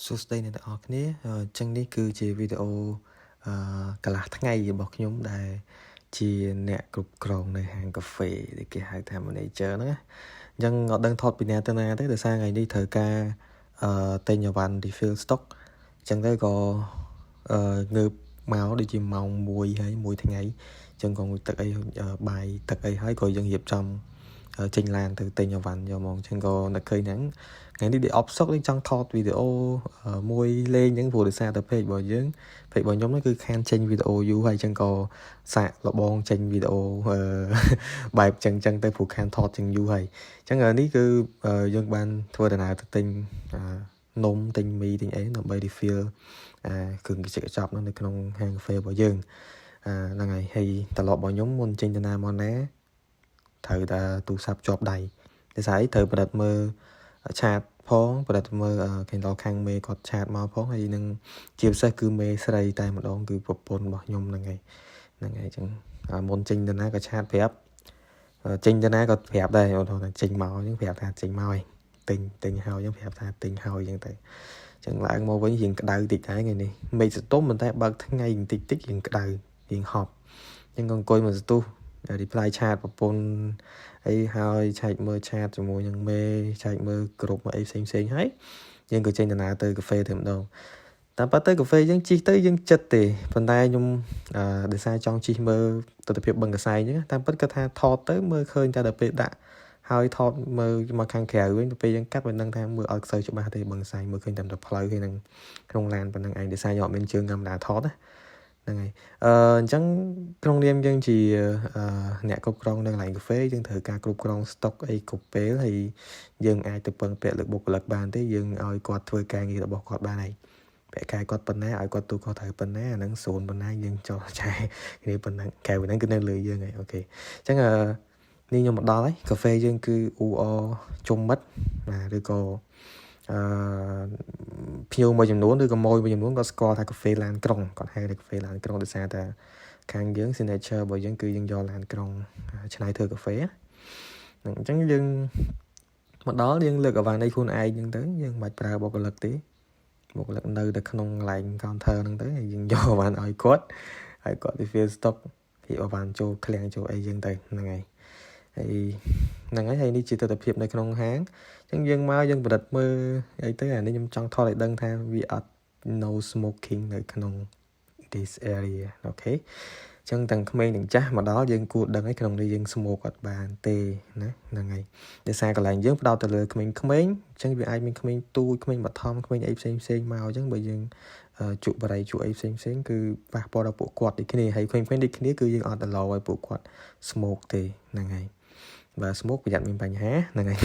សួស្តីអ្នកទាំងអស់គ្នាអញ្ចឹងនេះគឺជាវីដេអូអឺកន្លះថ្ងៃរបស់ខ្ញុំដែលជាអ្នកគ្រប់គ្រងនៅហាងកាហ្វេដែលគេហៅថា manager ហ្នឹងណាអញ្ចឹងអត់ដឹងថតពីណាទៅណាទេដោយសារថ្ងៃនេះត្រូវការអឺទិញអីវ៉ាន់ refill stock អញ្ចឹងទៅក៏អឺងើបមកដូចជាម៉ោង1ហើយមួយថ្ងៃអញ្ចឹងក៏ងូតទឹកអីបាយទឹកអីហើយក៏យើងរៀបចំចេញឡានទៅទិញអីវ៉ាន់យកមកអញ្ចឹងក៏នឹកឃើញហ្នឹងថ្ងៃនេះ day off សុកនេះចង់ថតវីដេអូមួយលេងអញ្ចឹងព្រោះដោយសារតែ page របស់យើង page របស់ខ្ញុំហ្នឹងគឺខានចេញវីដេអូយូរហើយអញ្ចឹងក៏សាកលបងចេញវីដេអូបែបចឹងចឹងទៅព្រោះខានថតចឹងយូរហើយអញ្ចឹងនេះគឺយើងបានធ្វើដំណើរទៅទិញនំទិញមីទិញអីដើម្បី refill អាគ្រឿងកញ្ចក់កញ្ចប់ហ្នឹងនៅក្នុងហាងកាហ្វេរបស់យើងអាហ្នឹងហើយហើយត្រឡប់របស់ខ្ញុំមុនចេញទៅណាមកណាត្រូវតែទូរស័ព្ទជាប់ដៃដោយសារអីត្រូវប្រឌិតមើល chat ផងប្រឌិតមើលគេដល់ខាងមេគាត់ chat មកផងហើយនឹងជាពិសេសគឺមេស្រីតែម្ដងគឺប្រពន្ធរបស់ខ្ញុំហ្នឹងហើយហ្នឹងហើយអញ្ចឹងមុនចេញទៅណាក៏ chat ប្រាប់ចេញទៅណាក៏ប្រាប់ដែរអូនថាចេញមកអញ្ចឹងប្រាប់ថាចេញមកហើយទិញទិញហើយអញ្ចឹងប្រាប់ថាទិញហើយអញ្ចឹងទៅអញ្ចឹងឡើងមកវិញរៀងក្តៅតិចដែរថ្ងៃនេះមេឃសតុំប៉ុន្តែបើកថ្ងៃបន្តិចតិចរៀងក្តៅរៀងហប់អញ្ចឹងក៏អង្គុយមកសន្ទុះ reply chat ប្រពន្ធអីហើយឆែកមើល chat ជាមួយនឹងមេឆែកមើលក្រុមអីផ្សេងផ្សេងហើយយើងក៏ចេញដំណើរទៅកាហ្វេទៅម្ដងតាមពិតទៅកាហ្វេយើងជិះទៅយើងចិត្តទេប៉ុន្តែខ្ញុំអឺដោយសារចង់ជិះមើលទស្សនភាពបឹងកសែងអញ្ចឹងតាមពិតគាត់ថាថតទៅមើលឃើញតែដល់ពេលដាក់ហើយថតមើលមកខាងក្រៅវិញទៅពេលយើងកាត់មិនដឹងថាមើលអត់សូវច្បាស់ទេបឹងកសែងមើលឃើញតែផ្លូវហើយនឹងក្នុងឡានប៉ុណ្ណឹងឯងដោយសារខ្ញុំអត់មានជើងកាមេរ៉ាថតណាហ្នឹងហើយអឺអញ្ចឹងក្នុងនាមយើងជាអ្នកគ្រប់គ្រងនៅកន្លែងកាហ្វេយើងត្រូវការគ្រប់គ្រងស្តុកអីគ្រប់ពេលហើយយើងអាចទៅពឹងពាក់លើបុគ្គលិកបានទេយើងឲ្យគាត់ធ្វើការងាររបស់គាត់បានហើយប្រាក់ខែគាត់ប៉ុណ្ណាឲ្យគាត់ទូខុសត្រូវប៉ុណ្ណាអាហ្នឹងសូន្យប៉ុណ្ណាយើងចោះចែគ្នាប៉ុណ្ណឹងកែវហ្នឹងគឺនៅលើយើងហើយ okay អញ្ចឹងអឺនេះខ្ញុំមកដល់ហើយកាហ្វេយើងគឺអ៊ូអជុំមិត្តណាឬក៏អឺភ្ញៀវមួយចំនួនឬក៏ម៉ួយមួយចំនួនគាត់ស្គាល់ថាកាហ្វេឡានក្រុងគាត់ហៅថាកាហ្វេឡានក្រុងដោយសារតែខាងយើង signature របស់យើងគឺយើងយកឡានក្រុងឆ្នៃធ្វើកាហ្វេហ្នឹងអញ្ចឹងយើងមកដល់យើងលើកអវ៉ាន់អីខ្លួនឯងអញ្ចឹងទៅយើងមិនបាច់ប្រើបុគ្គលិកទេបុគ្គលិកនៅតែក្នុងកន្លែង counter ហ្នឹងទៅហើយយើងយកអវ៉ាន់ឲ្យគាត់ហើយគាត់ refill stock គេអវ៉ាន់ចូលឃ្លាំងចូលអីយើងទៅហ្នឹងហើយហើយហ្នឹងហើយហើយនេះជាទស្សនភាពនៅក្នុងហាងអញ្ចឹងយើងមកយើងប្រឌិតមើលអីទៅអានេះខ្ញុំចង់ថតឲ្យដឹងថាវាអត់ no smoking នៅក្នុង this area okay ចឹងទាំងក្មេងទាំងចាស់មកដល់យើងគួរដឹងហើយក្នុងនេះយើង smoke អត់បានទេណាហ្នឹងហើយដោយសារកន្លែងយើងផ្ដោតទៅលើក្មេងៗអញ្ចឹងវាអាចមានក្មេងទូចក្មេងបឋមក្មេងអីផ្សេងផ្សេងមកអញ្ចឹងបើយើងជក់បារីជក់អីផ្សេងផ្សេងគឺប៉ះពាល់ដល់ពួកគាត់ដូចគ្នាហើយក្មេងៗដូចគ្នាគឺយើងអត់ allow ឲ្យពួកគាត់ smoke ទេហ្នឹងហើយបើ smoke ប្រយ័ត្នមានបញ្ហាហ្នឹងហើយ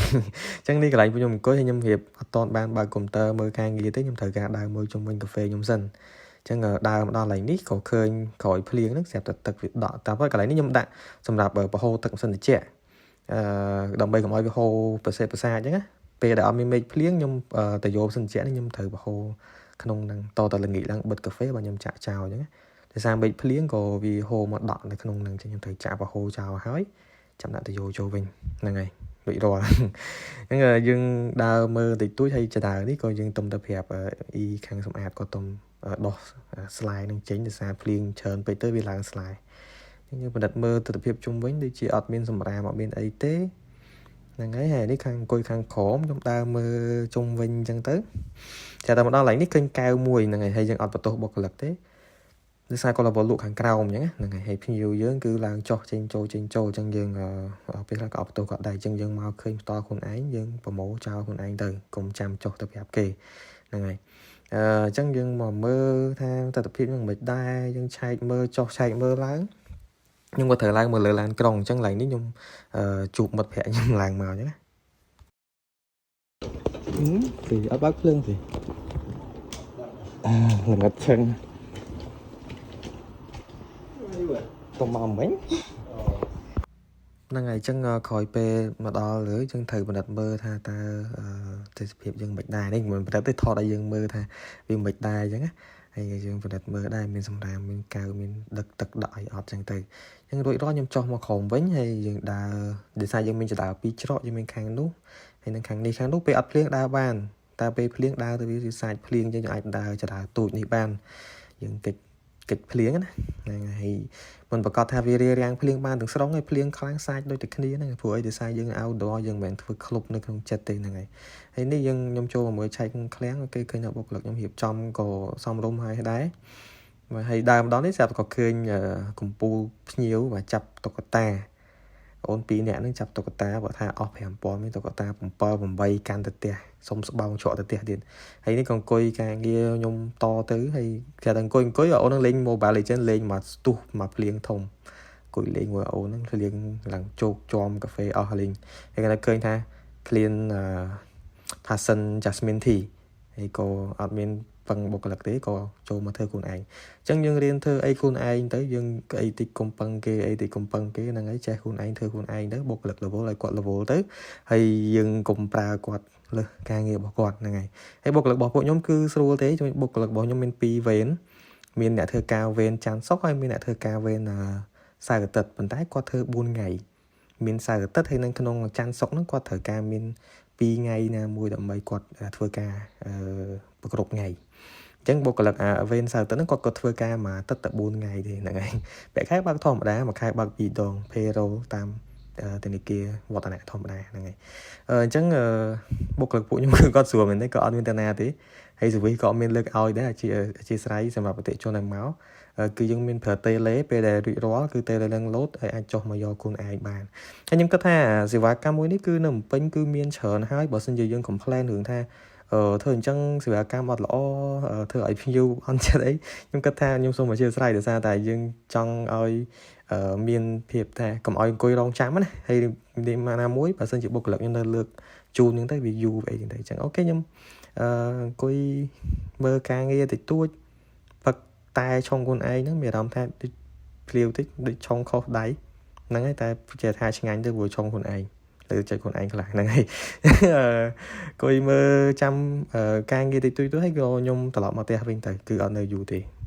អញ្ចឹងនេះកន្លែងពួកខ្ញុំអង្គុយហើយខ្ញុំរៀបអត់តបានបើកកុំព្យូទ័រមើលការងារទេខ្ញុំត្រូវការដើរមើលជុំវិញកាហ្វេខ្ញុំសិនអញ្ចឹងដើរមកដល់កន្លែងនេះក៏ឃើញក្រោយភ្លៀងហ្នឹងស្រាប់តែទឹកវាដក់តាមពិតកន្លែងនេះខ្ញុំដាក់សម្រាប់បង្ហូរទឹកម៉ាស៊ីនត្រជាក់អឺដើម្បីកុំឲ្យវាហូរប្រសេតប្រសាអញ្ចឹងណាពេលដែលអត់មានមេឃភ្លៀងខ្ញុំទៅយកម៉ាស៊ីនត្រជាក់នេះខ្ញុំត្រូវបង្ហូរក្នុងហ្នឹងតតែល្ងាចឡើងបិទកាហ្វេបើខ្ញុំចាក់ចោលអញ្ចឹងណាដោយសារមេឃភ្លៀងក៏វាហូរមកដក់នៅក្នុងហ្នឹងអញ្ចឹងខ្ញុំត្រូវចាក់បង្ហូរចោលហើយចាំដាក់ទៅយកចូលវិញហ្នឹងហើយរួចរាល់អញ្ចឹងយើងដើរមើលតិចតួចហើយចដើនេះក៏យើងទុំទៅប្រាប់អ៊ីខាងសម្អាតក៏ទុំដោះ slide នឹងចេញដោយសារភ្លៀងច្រើនពេកទៅវាឡើង slide អញ្ចឹងយើងពិនិត្យមើលទស្សនភាពជុំវិញដូចជាអត់មានសម្រាមអត់មានអីទេហ្នឹងហើយហើយនេះខាងអង្គុយខាងក្រោមខ្ញុំដើរមើលជុំវិញអញ្ចឹងទៅចាតែមកដល់កន្លែងនេះឃើញកែវមួយហ្នឹងហើយហើយយើងអត់បន្ទោសបុគ្គលិកទេដោយសារគាត់លក់ខាងក្រោមអញ្ចឹងហ្នឹងហើយហើយភ្ញៀវយើងគឺឡើងចុះចេញចូលចេញចូលអញ្ចឹងយើងពេលខ្លះក៏អត់បន្ទោសគាត់ដែរអញ្ចឹងយើងមកឃើញផ្ទាល់ខ្លួនឯងយើងប្រមូលចោលខ្លួនឯងទៅកុំចាំចុះទៅប្រាប់គេហ្នឹងហើយអឺអញ្ចឹងយើងមកមើលថាទស្សនភាពនឹងមិនដែរយើងឆែកមើលចុះឆែកមើលឡើងខ្ញុំក៏ត្រូវឡើងមកលើឡានក្រុងអញ្ចឹងឡើងនេះខ្ញុំជួបមិត្តភក្តិខ្ញុំឡើងមកអញ្ចឹងណាពីអត់បើកភ្លើងទេអឺល្ងិតឆឹងទៅមកមិញហ្នឹងហើយអញ្ចឹងក្រោយពេលមកដល់លើយើងត្រូវពិនិត្យមើលថាតើទេសភាពយើងមិនដែរនេះមិនពិនិត្យទេថតឲ្យយើងមើលថាវាមិនដែរអញ្ចឹងណាហើយយើងពិនិត្យមើលដែរមានសម្រាមមានកៅមានដឹកទឹកដក់អីអត់ចឹងទៅអញ្ចឹងរួចរាល់ខ្ញុំចុះមកក្រោមវិញហើយយើងដើរដោយសារយើងមានចដើពីរច្រកយើងមានខាងនោះហើយនិងខាងនេះខាងនោះពេលអត់ភ្លៀងដើរបានតែ តែពេលភ្លៀងដើរទៅវាសាច់ភ្លៀងយើងអាចដើរចដើទូចនេះបានយើងកិច្ចកិច្ចភ្លៀងណាហ្នឹងហើយមិនប្រកាសថាវារារាំងភ្លៀងបានទាំងស្រុងឯងភ្លៀងខ្លាំងសាច់ដូចតែគ្នាហ្នឹងព្រោះអីដោយសារយើង outdoor យើងមិនមែនធ្វើក្លុបនៅក្នុងចិត្តទេហ្នឹងហើយហើយនេះយើងខ្ញុំចូលមកមើលឆែកឃ្លាំងគេឃើញថាបុគ្គលិកខ្ញុំរៀបចំក៏សមរម្យហើយដែរបាទហើយដើមម្ដងនេះស្រាប់ក៏ឃើញកំពូលភ្ញៀវបាទចាប់តុក្កតាអូនពីរនាក់ហ្នឹងចាប់តុក្កតាបើថាអស់5000មានតុក្កតា7 8កាន់ទៅផ្ទះសុំស្បោងច្រកទៅផ្ទះទៀតហើយនេះក៏អង្គុយការងារខ្ញុំតទៅហើយគេតែអង្គុយអង្គុយអូននឹងលេង Mobile Legends លេងមកស្ទុះមកភ្លៀងធំអង្គុយលេងមួយអូនហ្នឹងភ្លៀងឡើងជោកជាំកាហ្វេអស់លេងហើយគាត់ឃើញថាឃ្លាន Passion Jasmine Tea ហើយក៏អត់មានពឹងបុគ្គលិកទេក៏ចូលមកធ្វើខ្លួនឯងអញ្ចឹងយើងរៀនធ្វើអីខ្លួនឯងទៅយើងអីតិចកុំពឹងគេអីតិចកុំពឹងគេហ្នឹងហើយចេះខ្លួនឯងធ្វើខ្លួនឯងទៅបុគ្គលិក level ឲ្យគាត់ level ទៅហើយយើងកុំប្រើគាត់លើសការងាររបស់គាត់ហ្នឹងហើយហើយបុគ្គលិករបស់ពួកខ្ញុំគឺស្រួលទេបុគ្គលិករបស់ខ្ញុំមាន2វេនមានអ្នកធ្វើការវេនច័ន្ទសុក្រហើយមានអ្នកធ្វើការវេនសៅរ៍អាទិត្យប៉ុន្តែគាត់ធ្វើ4ថ្ងៃមានសៅរ៍អាទិត្យហើយនៅក្នុងច័ន្ទសុក្រហ្នឹងគាត់ត្រូវការមាន2ថ្ងៃណាមួយដើម្បីគាត់ធ្វើការប្រគ្រប់ថ្ងៃអញ្ចឹងបុគ្គលិកអាវេនសៅរ៍អាទិត្យហ្នឹងគាត់ក៏ធ្វើការមួយអាទិត្យតែ4ថ្ងៃទេហ្នឹងហើយប្រាក់ខែបើកធម្មតាមួយខែបើក2ដង payroll តាមធនាគារវឌ្ឍនៈធម្មតាហ្នឹងហើយអញ្ចឹងបុគ្គលិកពួកខ្ញុំគឺគាត់ស្រួលមែនទេក៏អត់មានតាណាទេហើយ service ក៏អត់មានលើកឲ្យដែរអធិស្ឋានសម្រាប់អតិថិជនដែលមកគឺយើងមានប្រើ tele ពេលដែលរួចរាល់គឺ tele នឹងលោតហើយអាចចុះមកយកខ្លួនឯងបានហើយខ្ញុំគិតថាសេវាកម្មមួយនេះគឺនៅភ្នំពេញគឺមានច្រើនហើយបើសិនជាយើង complain រឿងថាអឺធ្វើអញ្ចឹងសេវាកម្មអត់ល្អធ្វើឲ្យភ្ញៀវអន់ចិត្តអីខ្ញុំគិតថាខ្ញុំសូមអធិស្ឋានដោយសារតែយើងចង់ឲ្យមានភាពថាកុំឲ្យអង្គុយរងចាំណាហើយនេះណាមួយបើសិនជាបុគ្គលិកខ្ញុំនៅលើកជូនអញ្ចឹងទៅវាយូរអីចឹងទៅអញ្ចឹង OK ខ្ញុំអង្គុយមើលការងារតិចតួចផឹកតែឆុងខ្លួនឯងហ្នឹងមានអារម្មណ៍ថាដូចភ្លាវតិចដូចឆុងខុសដៃហ្នឹងហើយតែចេះថាឆ្ងាញ់ទៅព្រោះឆុងខ្លួនឯងលើចិត្តខ្លួនឯងខ្លះហ្នឹងហើយអង្គុយមើលចាំការងារតិចតួចទៅហើយក៏ខ្ញុំត្រឡប់មកផ្ទះវិញទៅគឺអត់នៅយូរទេ។